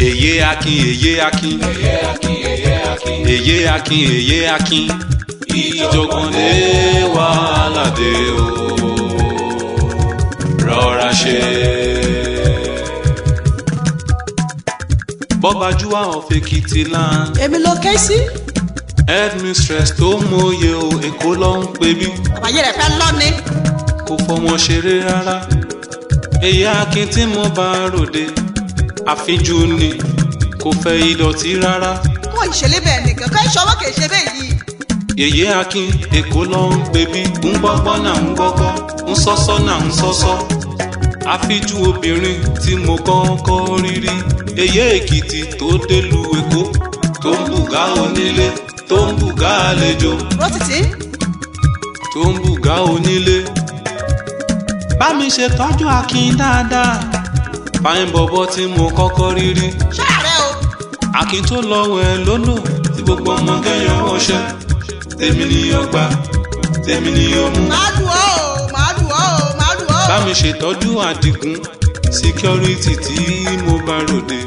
Èyé akin, èyé akin, Èyé akin, èyé akin. Èyé akin, èyé akin, ìjọ̀gbọ̀n dé, wàhálà dé o, rọra ṣe. Bọ́bájúwà of Èkìtì land. Èmi ló ké sí. Headmistress tó mòye o, Èkó ló ń pè bí. Àbáyé rẹ̀ fẹ́ lọ́ni. Kò fọmọ ṣeré rárá. Èyí akin tí mo bá ròde, àfínjú ni, kò fẹ́ ìdọ̀tí rárá. Kó ìṣẹ̀lẹ̀ bẹ́ẹ̀ nìkan kó ìṣọwọ́ kì í ṣe bẹ́ẹ̀ yìí. Yèyé akin, Èkó ló ń pè bí, ń gbọ́gbọ́ náà ń gbọ́gbọ́, ń sọ́sọ́ náà ń sọ́sọ́. Àfíjú obìnrin tí mo kọ́kọ́ rí rí, Èyé Èkìtì tó délùú Èkó, tó ń bùgá onílé, tó ń bùgá àlejò, Rótìtì. tó ń bùgá onílé. Bá mi ṣe tọ́jú akin dáadáa, fáyín bọ̀bọ̀ tí mo kọ́kọ́ rí rí. Ṣọ́ra rẹ o. Akin tó lọ́wọ́ ẹ lónà tí gbogbo ọmọ kẹyàn wọṣẹ́, tèmi ni ó gbà, tèmi ni ó mú. Màá lù ọ́ o, màá lù ọ́ o, màá lù ọ́ o. Bá mi ṣètọ́jú Àdìgún security tí mo bá ròde,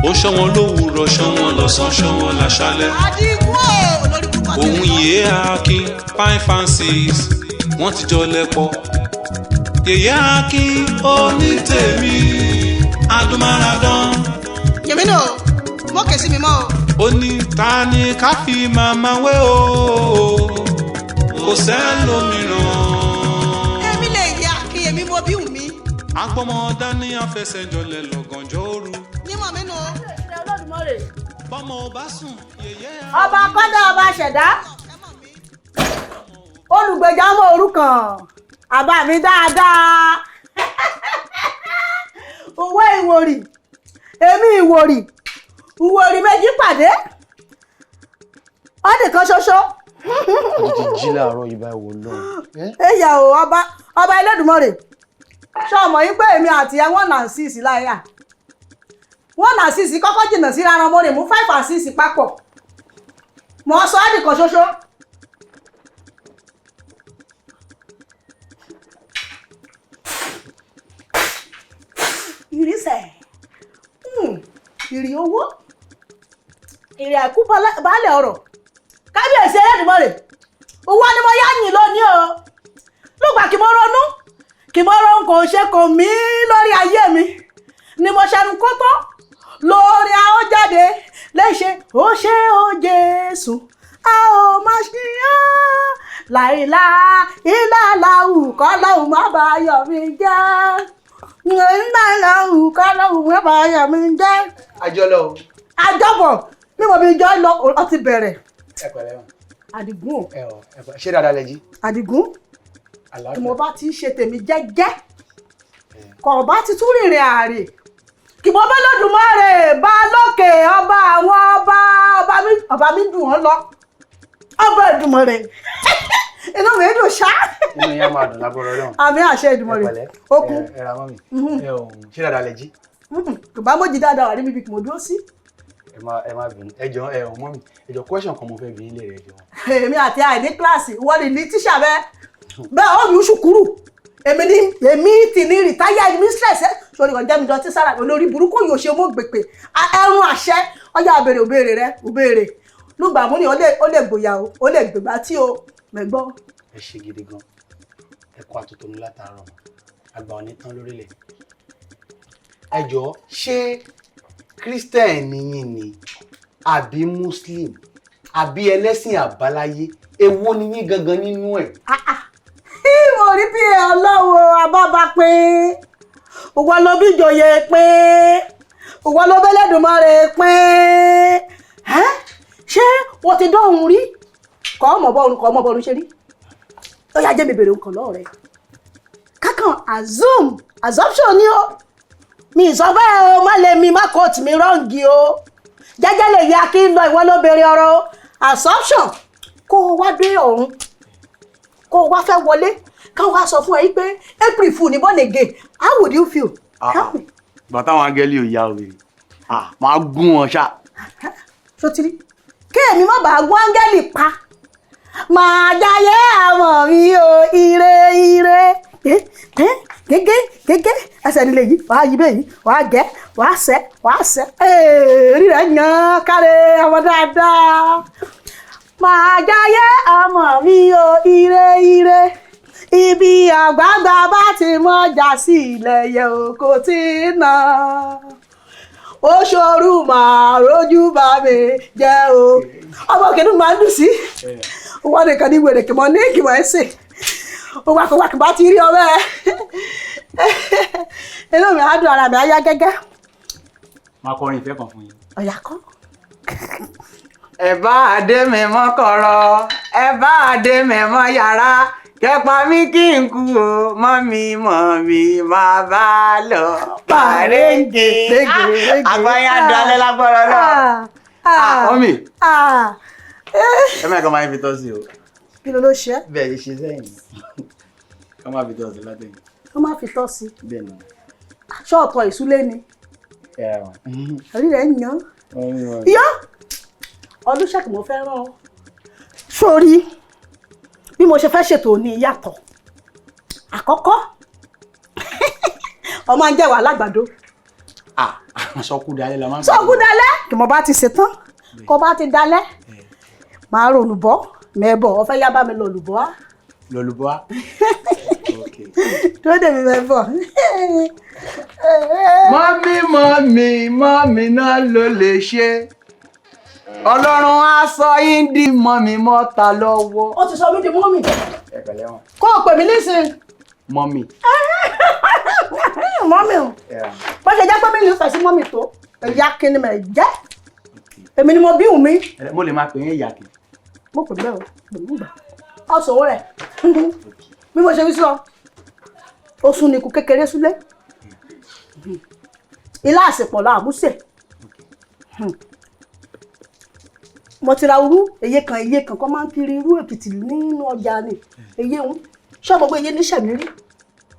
ó ṣọ́ wọn lówùúrọ̀, ṣọ́ wọn lọ́sàn, ṣọ́ wọn láṣálẹ́. Àdìgún o, lórí púpọ̀. Òun yìí akin 5 and 6, wọ́n ti jọ lẹ́pọ̀. Yèyé akin onítèmi adúmáradán. Yèmí nù o, mo kè sí mi mọ́ o. Ó ní ta ni ká fi màmá wé o, kò sẹ́lòmíràn. Èmi lè yẹ akin, èmi mo bí wù mí. Agbọ́mọ dání afẹsẹ̀jọlẹ̀ lọ́gànjọ́ òru. Nímọ̀ mi nù o. Olódùmarè. Bọ́mọ ò bá sùn, yèyé. Ọba kọ́dá, ọba ṣẹ̀dá, olùgbèjà ọmọ òrukàn, àbá mi dáadáa, òwe ìwòrì, èmi ìwòrì, ìwòrì méjì pàdé ọdún kan ṣoṣo. Mo ti jí láàárọ̀ yìí báyìí, wò lóhùn. Ẹ̀yà o, ọba, ọba Ẹlẹ́dùmarè, ṣé ọmọ yín pé èmi àti ẹ 1 and 6 láyà, 1 and 6 kọ́kọ́ jìnnà síra wọn, mo rè mú 5 and 6 papọ̀ mọ̀ ọ́ sọ ọ́ nìkan ṣoṣo. Ìrísẹ̀, ìrì owó, ìrì àìkú baálẹ̀ ọ̀rọ̀, kábíyèsí Ẹlẹ́dùmarè, owó ni mo yá yìn lónìí o. Lùgbà kí mo ronú, kí mo ronú, kò ṣe kò mí lórí ayé mi ni mo ṣẹnu kótó lórí àwọn jáde léṣe. Ó ṣe ó Jésù, a ò má ṣe á láìlá ìlàláwù kọ́lọ́hùn má bá yọ̀ mí jẹ́, ìlàláwù kọ́lọ́hùn má bá yọ̀ mí jẹ́. Àjọlọ o. Àjọbọ̀ bí mo fi jọ lọ, ọ ti bẹ̀rẹ̀. Ẹ pẹ̀lẹ́ wọn. Àdìgún o. Ẹ ọ ẹ pẹ̀lẹ́, ṣé dáadáa lẹ jí? Àdìgún tí Àlàáfíà. mo bá ti ń ṣe tèmi jẹ́jẹ́, kò bá ti tún rìnrìn àrè kì mo bá lọ́dùmarè bá lókè, ọba àwọn ọba, ọba mi, ọba mi dùn ọ́ lọ, ọba Èdùmàrè, inú mi dùn ṣá. Inú yẹn máa dùn lágbára Ọlọ́run. Àmín, àṣẹ Èdùmàrè. Ẹ pẹ̀lẹ́. Okun. Ẹ ra mọ́ mi. Ẹ ò ṣé dáadáa lẹ jí? Kò bá mọ́jì dáadáa wà níbi kí mo dúró sí. Ẹ má bínú. Ẹ jọ, ẹ ò mọ́ mi. Ẹ jọ, question kan mo fẹ́ bi yín léèrè, ẹ jọ. Èmi àti àìní kíláàsì, wọ́n lè ní tíṣà bẹ́ẹ̀ bẹ́ẹ̀, ọ̀ mi ṣùkúrù, èmi ní èmi ti ní retired mistress ẹ sórí ọjà mi dọtí sára olórí burúkú yóò ṣe mọ́ gbèpè ẹrun àṣẹ ọjà àbèrè òbèrè rẹ òbèrè lùgbà mú ni ó lè gbòyà o, ó lè gbègbà tí o mẹ́gbọ́. Ẹ ṣe gidi gan. Ẹ kó àtúntò látàárọ̀. Àgbà ò ní tán lórílẹ̀. Ẹ jọ, ṣé Christian ni yín ni àbí Muslim àbí ẹlẹ́sìn àbáláyé? Èwo ni yín gangan nínú ẹ̀? Mo rí bí ọlọ́wọ́ abábá pé òwò ló bí ìjòyè, pé òwò ló bẹ́lẹ́dùnmọ́rè pé ẹ́, ṣé wọ́n ti dọ́hùn rí kọ́ ọmọ bọ́ọ̀rùn, kọ́ ọmọ bọ́ọ̀rùn ṣe rí? Ó yá, jẹ́ mi bèrè nǹkan lọ́wọ́ rẹ̀ kákan. Assume, assumption ni o, mi sọ bẹ́ẹ̀ o, má lè mi má quote mi wrong o, jẹ́jẹ́ lè yá kí n lọ, ìwọ ló béèrè ọ̀rọ̀ o. Assumption, kó o wá dé ọ̀run, kó o wá fẹ́ wọlé, ká wá sọ fún ẹ pé April Fool ni, born again, how would you feel? Tell me. Bàtà àwọn angẹ́lì ò ya òwe, máa gún wọn ṣá. Sotiri kí èmi má bàa gún áńgẹ́lì pa, máa jayé àwọn mi o, ire ire. Eh, eh, Gégé gégé ẹsẹ̀ nílé yìí wàá yí bẹ́ẹ̀ yìí wàá gẹ́ wàá sẹ́ wàá sẹ́. Ee, rí rẹ̀ yàn kárẹ̀ ọmọ dáadáa. Màá jáyé ọmọ mi o, ire ire. Ibi àgbààgbà bá ti mọ́jà sí ilẹ̀ yẹ oko tí ń nà. Ó ṣòro màá rójú bá mi jẹ́ o. Ọmọ kìnnìún máa ń dùn sí. Wọ́n nìkan ní wèrè kì mọ́ ní kì mọ́ ẹ́ sè. Wàkùwàkù bá ti rí ọbẹ̀ ẹ̀. Inú mi á dùn, ara mi á yá gẹ́gẹ́. Máa kọrin ìfẹ́ kan fún yín. Ọ̀yà kọ́. Ẹ bá adé mi mọ́ kọ̀rọ̀, ẹ bá adé mi mọ́ yàrá, kẹpa mi kí n kú o, mọ́mí mọ́mí máa bá lọ. Pàrẹ́ǹgè. Àgbáyé àdálẹ́ lágbára náà. Ah, mọ́mì. Ẹ má kọ́ máa ń fi tọ́ sí o. Kí ló ló ṣe é? Bẹ́ẹ̀ ṣe sẹ́yìn. Kọ́ máa fi tọ́ sí látẹ̀yìn. Ó má fi tọ́ sí. Bẹ́ẹ̀ ni. Ṣọ́ọ̀tọ̀ ìsúlé ni. Ẹ ra wọn. Orí rẹ̀ ń yàn. Iyọ́! Ọdún ṣẹ́kì mo fẹ́ rán ọ. Sórí bí mo ṣe fẹ́ ṣètò ní ìyàtọ̀. Àkọ́kọ́, ọmọ ń jẹ́ wà lágbàdo. Ah, sọkú dalẹ́ la máa ń pè é. Sọ́kú dalẹ́ kí mo bá ti ṣetán, kó bá ti dalẹ́, màá ro olùbọ́ mẹ́bọ̀, ọ fẹ́ yá bá mi lọ olùbọ́ á. Lọ́lùbọ́ á. Dúró dè mí mẹ́bọ̀. Mọ́mí mọ́mí mọ́mí náà ló lè ṣe. Ọlọ́run á sọ yín di mọ́mí mọ́ta lọ́wọ́. Ó ti sọ mí di mọ́mì. Ẹ pẹ̀lẹ́ wọn. Kó o pè mí nísìnyí. Mọ́mì. Mọ́mì o. Ẹ ra wọn. Bó ṣe jẹ́ pé mi nífẹ̀ẹ́ sí mọ́mì tó, ẹ̀yà kíni mẹ̀ jẹ́. Èmi ni mo bí wù mí. Mo lè máa pè é ìyá kì. Mo pè bẹ́ẹ̀ o, pè mí gbà. Ọ̀sọ̀ owó rẹ̀. Bí mo ṣe wí sọ, ó sún ni ikú kékeré súlé. Ilá àsèpọ̀ la àmúṣe. Mo ti ra irú eye kan eye kan kọ́ máa ń kiri irú Èkìtì nínú ọjà ni. Eye ń ṣé gbogbo eye níṣẹ̀ mi rí.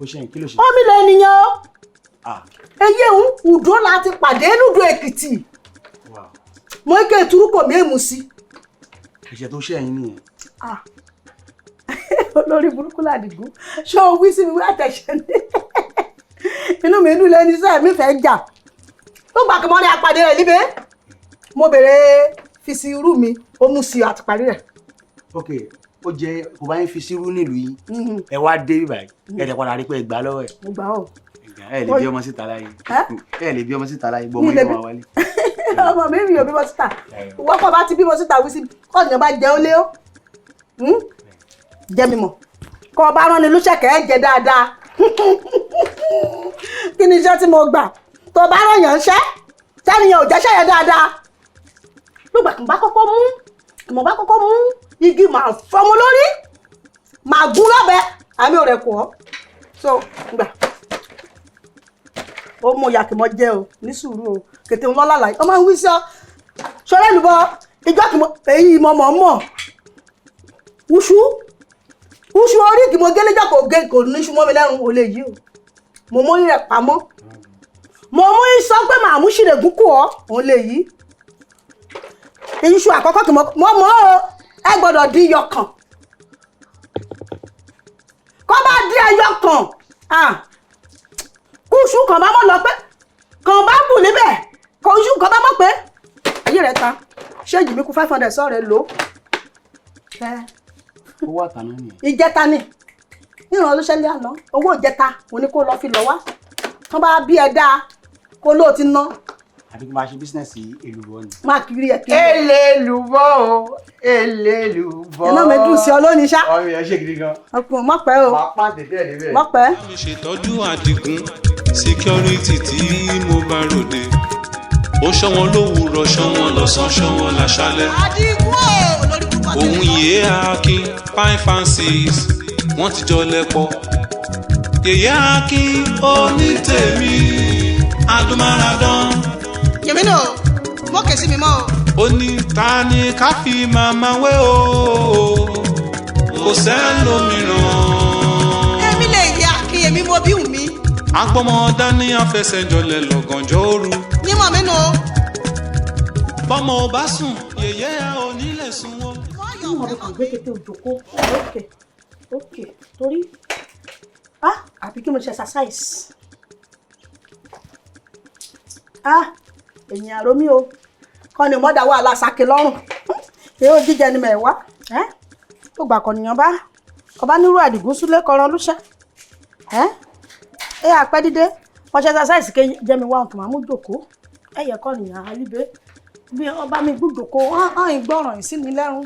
Ó ṣe kí ló ṣe? Omi lè nìyẹn o. Ah, Eye ń ùdó la ti pàdé nídùú Èkìtì. wow. Mo ké ìturúkọ mi èmù sí. Ẹ̀ṣẹ̀ tó ṣe ẹ̀yin nìyẹn. Ah. Olórí burúkú làdìgún, ṣé o wí sí mi wí àtẹ̀ṣẹ̀ ní inú mi dùn lẹ́ni sẹ́ẹ̀ mi fẹ́ jà tó gbà kí mo ní apàdé rẹ̀ líbe, mo bèrè fi sí irú mi, ó mú sí àti parí rẹ̀. Ok, ó jẹ kò bá yín fi sírú nílùú yín. Ẹ wá dé bíbá yìí. Ẹ dẹ̀ padà rí pé ẹ gbà lọ́wọ́ ẹ̀. Mo gbà ọ́. Ẹ lè bí ọmọ síta láyé. Ẹ́? Ẹ lè bí ọmọ síta láyé, gbọ́ Mi ọmọ lè yín bí- máa wálé. Ọmọ mi mi ò bímọ síta. Wọ́pọ̀ bá ti bímọ síta wí sí kọ́ọ̀nù bá jẹ́ ó lé ó jẹ́ mi mọ̀ kọ́ ọba rán ni lúṣẹ̀kẹ́ ẹ̀ jẹ́ dáadáa. Kí ni iṣẹ́ tí mo gbà tó bá rán yàn ṣẹ́ tẹ́niyàn ò jẹ́ṣẹ́ yẹn dáadáa lùgbà kí n bá kọ́kọ́ mú kí mo bá kọ́kọ́ mú igi màá fọmọ lórí màá gún lọ́bẹ àmì ò rẹ̀ kọ́ so gbà ó mú ìyá kì mọ jẹ o ní sùúrù o kètè ńlọ lálàyé ọmọ ń wí sọ ṣọlẹ́ lùbọ ìjọ kì mọ èyí mọ mọ mọ wúṣú wúṣú orí kì mọ gélé jọ kò gé kò ní ṣu mọ́ mi lẹ́rùn ò lè yí o mo mú rẹ̀ pamọ́ mo mú sọ pé màá mú ṣìrègùn kù ọ́ òun lè yí iṣu àkọ́kọ́ kì mọ mọ mọ́ o ẹ gbọ́dọ̀ dín iyọ̀ kan kọ́ bá dín ẹyọ kan ah kúṣù kan bá mọ̀ lọ pé kan bá bù níbẹ̀ kúṣù kan bá mọ̀ pé ayé rẹ̀ ta ṣéèjì mi kú 500 sọ̀rọ̀ lò ó. Owó àtàná nìyẹn. Ìjẹta ni níran olóṣèlú àná owó ìjẹta òun ni kó lọ fi lọ wá tán bá bí ẹ dáa kó lóò ti ná Àbí kí n máa ṣe bísínẹ́sì èlùbọ́ ni. máa kiri ẹ kiri. Elélùbọ́ o, elélùbọ́. Iná mi dùn sí ọ lónìí ṣá. Ọmọ yẹn ṣe gidi gan. Ọkùnrin mọ̀pẹ́ o. Màá pàǹtẹ̀ tẹ̀ níbẹ̀. Mọ̀pẹ́. Mi ṣètọ́jú Àdìgún security tí mo bá ròde. Ó ṣọ́ wọn lówùúrọ̀, ṣọ́ wọn lọ́sàn-án, ṣọ́ wọn láṣálẹ́. Àdìgún o, olórí burúkú àti Òun yìí Akin 5 and 6 wọ́n ti jọ lẹ́pọ̀. Yèyé Akin onítèmi adúmáradán. Yèmí nù o, mọ́ kè sí mi mọ́ o. Ó ní ta ni ká fi màmá wé o, kò sẹ́lòmíràn. Èmi lè yẹ Akin, èmi mo bí wù mí. Agbọ́mọ dání afẹsẹ̀jọlẹ̀ lọ́gànjọ́ òru. Yímọ̀ mi nù o. Bọ́mọ ò bá sùn yèyé a ò ní lè sùn o. Níwọ̀n bí kàn gbé kété òjòkó. Ókè ókè torí Ah, àbí kí mo ṣe exercise. Ah, èyàn àrò mi o. Kọ́ ni mọ́dà wà lásàkè lọ́rùn. Èyí jíjẹ ni mẹ̀wá. Ẹ́ tó gbà kọ́ nìyàn bá. Ọba nírú Àdìgún súlé kọran lúṣẹ́. Ẹ́ ẹ àpẹ́ dídé. Wọ́n ṣe exercise ké jẹ́ mi wá òkè màmú jòkó. Ẹ yẹ kọ́ nìyàn àríbé. Bí ọba mi gbúdòkó, hàn ìgbọràn ìsí mi lẹ́rùn.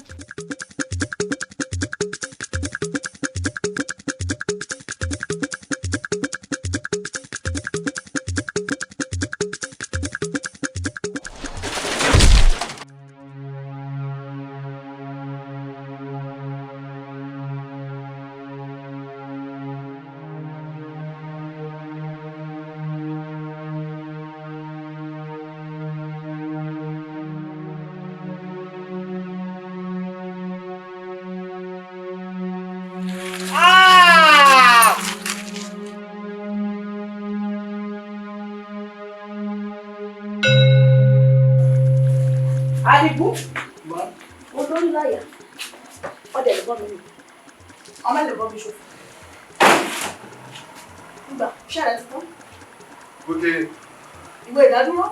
Àdìgún olórí láyà ọdẹ lè bọ́ mi nù ọmọ lè bọ́ mi ṣòfò nígbà iṣẹ́ rẹ ti tán. Bóde. Ìwé ìdádúró.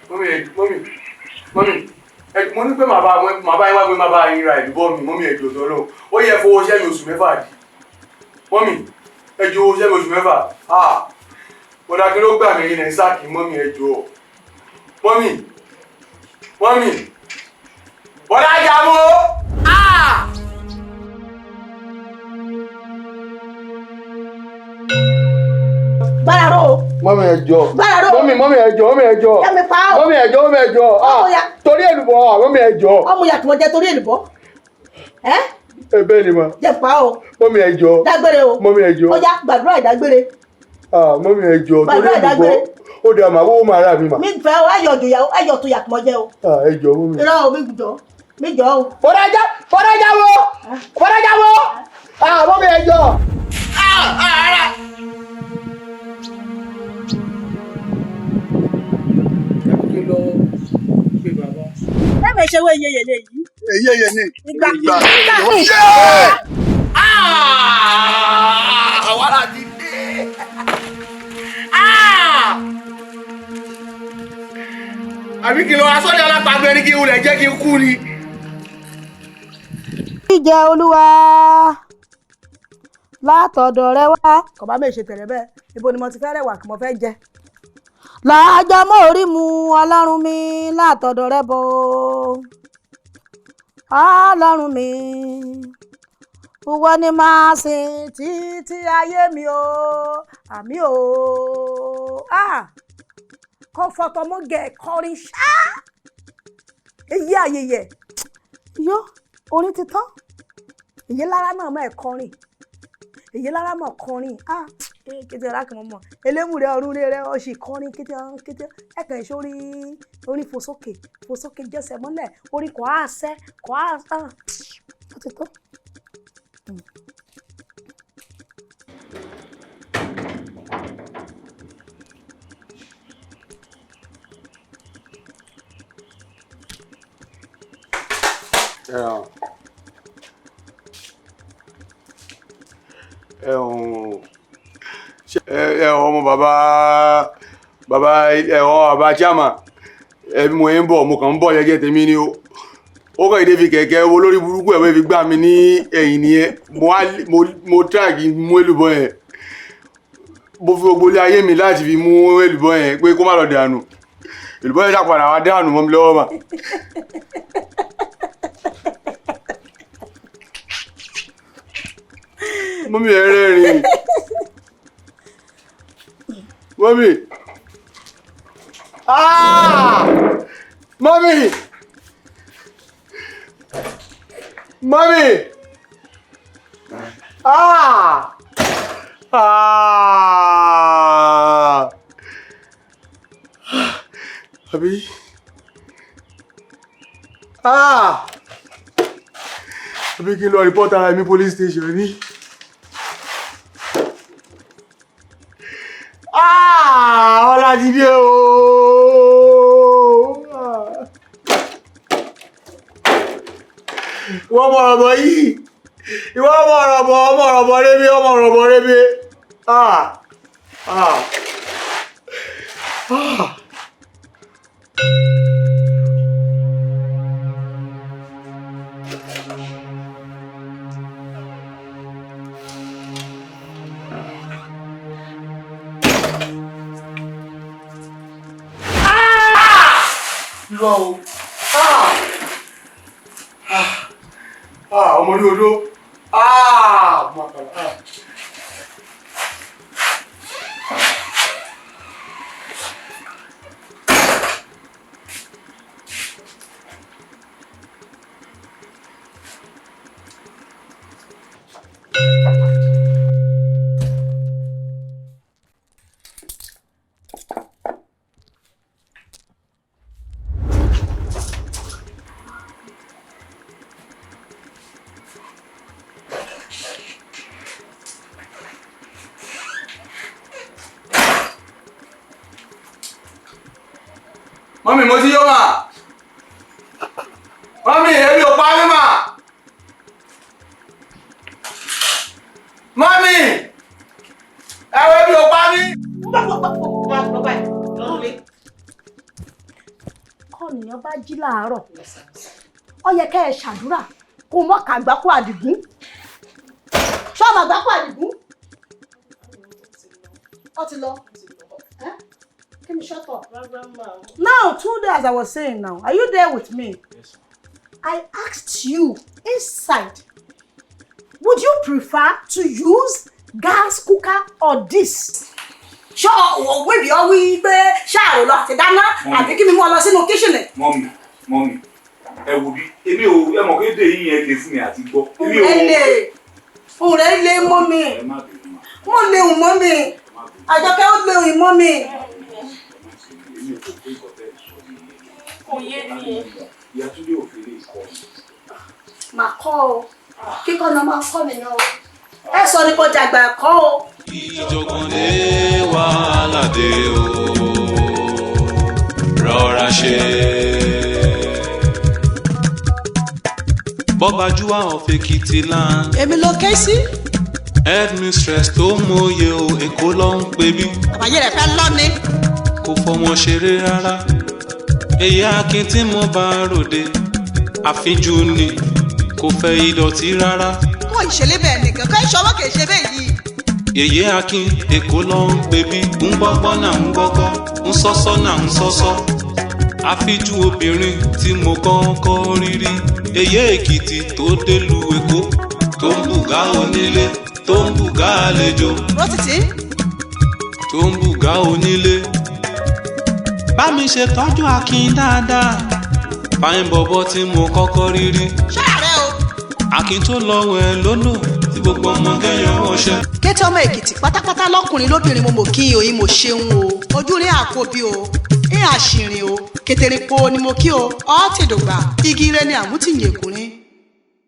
Mọ́mí mọ́mí mọ́mí mo ní pé màá bá yín wá pé màá bá yín ra ìlú bọ́ mi mọ́mí ẹ̀jọ̀ tọ́lọ́ ó yẹ fowó iṣẹ́ mi oṣù mẹ́fà di mọ́mí ẹ̀jọ̀ owó iṣẹ́ mi oṣù mẹ́fà bọ̀dà kí ló gbà mí yín ní sáàkì mọ́mí ẹ̀jọ̀ mọ́mí mọ́mí bọ̀dà jàmó. Gbára ró o. Mọ́mí ẹ jọ̀ọ́. Gbára ró o. Mọ́mí mọ́mí ẹ jọ̀ọ́ mọ́mí ẹ jọ̀ọ́. Yá mi pa ọ́. Mọ́mí ẹ jọ̀ọ́ mọ́mí ẹ jọ̀ọ́. Ọmọ ya. Torí èlùbọ́ mọ́mí ẹ jọ̀ọ́. Ọmọ ya tí mo jẹ torí èlùbọ́. Ẹ́ Ẹ bẹ́ẹ̀ ni ma. jẹ́ pa ọ́. Mọ́mí ẹ jọ̀ọ́. Dágbére o. Mọ́mí ẹ jọ̀ọ́. Ó yá gbàdúrà ìdágbére. Mọ́mí ẹ jọ̀ọ́ torí Gbàdúrà èlùbọ́. ìdágbére. Ó dà màá wó màá rà mí mà. Mi fẹ́ o ayọ̀ tó yà ayọ̀ tó yà tí mo jẹ o. Ẹ jọ̀ọ́ mọ́mí. Irọ́ o mi jọ mi jọ o. Bọ̀dà já bọ̀dà já wo bọ̀dà já wo mọ́mí ẹ jọ̀ọ́. Bẹ́ẹ̀ ṣe wé iye yèlé yìí. Èyí èyí ni. Ìgbà Ìgbà. Ìgbà. Wàhálà ti dé. Àbí kí ló wá sọ́jà alápàgbé ni kí wulẹ̀ jẹ́ kí n kú ni. Jíjẹ Olúwa látọ̀dọ̀ rẹ wá. Kọ̀bá mi ṣe tẹ̀lé bẹ́ẹ̀, ibo ni mo ti fẹ́ rẹwà kí mo fẹ́ jẹ. Làájọ mọ́ orí mu Ọlọ́run mi látọ̀dọ̀ rẹ bọ̀. Ọlọ́run mi, ìwọ ni màá sìn títí ayé mi o, àmì o. Kọ́ fọtọmọ́ gẹ̀ kọrin ṣá. Èyí ayẹyẹ yó orin ti tán. Èyí lára náà mọ̀ ẹ̀ kọrin. Èyí lára mọ̀ kọrin. Kété ọ̀rá kan mọ̀ elémùrẹ́ ọ̀run rẹ̀ ó sì kọrin kété kété ẹ̀kàn ìṣe orin orin fòsókè fòsókè jẹsẹ̀ mọ́lẹ̀ orin kò á sẹ́ kò á ó ti tán. Ẹ ọmọ bàbá bàbá ẹ ọ bàbá chairman ẹbí mo ń bọ̀ mo kàn ń bọ̀ jẹ́jẹ́ tèmi ni o ó kàn ìdè fi kẹ̀kẹ́ wo lórí burúkú ẹ̀ wọ́n fi gbá mi ní ẹ̀yìn nìyẹn mo wá mo try kí n mú èlùbọ́ yẹn mo fi gbogbo ilé ayé mi láti fi mú èlùbọ́ yẹn pé kó má lọ dànù èlùbọ́ yẹn ṣàpàdà wá dànù mọ́ mi lọ́wọ́ mà. Mọ́mí ẹ rẹ́rìn-ín. Mọ́mí. Mọ́mí. Mọ́mí. Àbí. Àbí kí n lọ report ara mi police station ni. Ọlájídé ooo. Ìwọ ọmọ ọ̀rọ̀bọ̀ yìí. Ìwọ ọmọ ọ̀rọ̀bọ̀ ọmọ ọ̀rọ̀bọ̀ lébi ọmọ ọ̀rọ̀bọ̀. Ọ̀rọ̀ rebe. Ah! Ah! Ah! Irọ́ o. Ah! Ah! Ah! Ọmọ orí odó. Ah! Mo àpàlà. Ah! Mọ́mì, mo ti yó mà. Mọ́mì, ebi ò pa mí mà. Mọ́mì, ẹ̀rọ ebi ò pa mí. Kọ́nìyàn bá jí láàárọ̀, ó yẹ kẹ́ ẹ ṣàdúrà kó mọ́ kàgbákò àdìgún. Ṣọ́ọ̀mù àgbákò àdìgún. Ó ti lọ. Eh? Kí ni, shut up. Now, 2 days, as I was saying now, are you there with me? Yes. I asked you inside, would you prefer to use gas cooker or this? Ṣé òwe bí ọ wí pé ṣáàrò lọ àti dáná àbí kí mi mú ọ lọ sínú kíṣìnì? Mummy, mummy, ẹ wo bí èmi ò ẹ mọ̀ kéde yín yẹn lè fún mi àti gbọ́. Èmi ò Òun rẹ̀ lè, òun rẹ̀ lè mọ́ mi. Ẹ má bínú mà. Mo lè hùn mọ́ mi. Àjọkẹ́, ó lè hùn mọ́ mi. Èmi ò kò pé nǹkan tẹ́ ẹ sọ nìyẹn. Kò yé mi. Ìyá Túndé ò fi lè kọ́ mi. Màá kọ́ ọ. Kíkọ́ náà máa kọ́ mi náà. Ẹ sọ ni kò jàgbà ẹ̀kọ́ o. Ìjọ̀gbọ̀n dé, wàhálà dé o, rọra ṣe. Bọ́bájúwà of Èkìtì land. Èmi ló ké sí. Headmistress tó mòye o, Èkó ló ń pè bí. Àbáyé rẹ̀ fẹ́ lọ́ni. Kò fọmọ ṣeré rárá. Èyí akin tí mo bá ròde, àfínjú ni, kò fẹ́ ìdọ̀tí rárá. Kó ìṣẹ̀lẹ̀ bẹ́ẹ̀ nìkan kó ìṣọwọ́ kì í ṣe bẹ́ẹ̀ yìí. Yèyé akin, Èkó ló ń pè bí. Ń gbọ́gbọ́ náà ń gbọ́gbọ́, ń sọ́sọ́ náà ń sọ́sọ́. Àfíjú obìnrin tí mo kọ́kọ́ rí rí. Èyí Èkìtì tó délùú Èkó, tó ń bùgá onílé, tó ń bùgá àlejò, Rótìtì. tó ń bùgá onílé. Bá mi ṣe tọ́jú akin dáadáa. Fine bọ̀bọ̀ tí mo kọ́kọ́ rí rí. Ṣáà o. Akin tó lọ́wọ́ ẹ lólò tí gbogbo ọmọge yọ ọṣẹ. Kété ọmọ Èkìtì pátápátá, lọkùnrin lóbìnrin, mo mọ̀ kí oyin mo ṣeun o. Ojú rí àkóbí o, ń àṣìrìn o, kẹtẹrìpọ̀ ni mo kí o. Ọ́ ti dògbà igi ire ni àmútìyìn èkùnrin.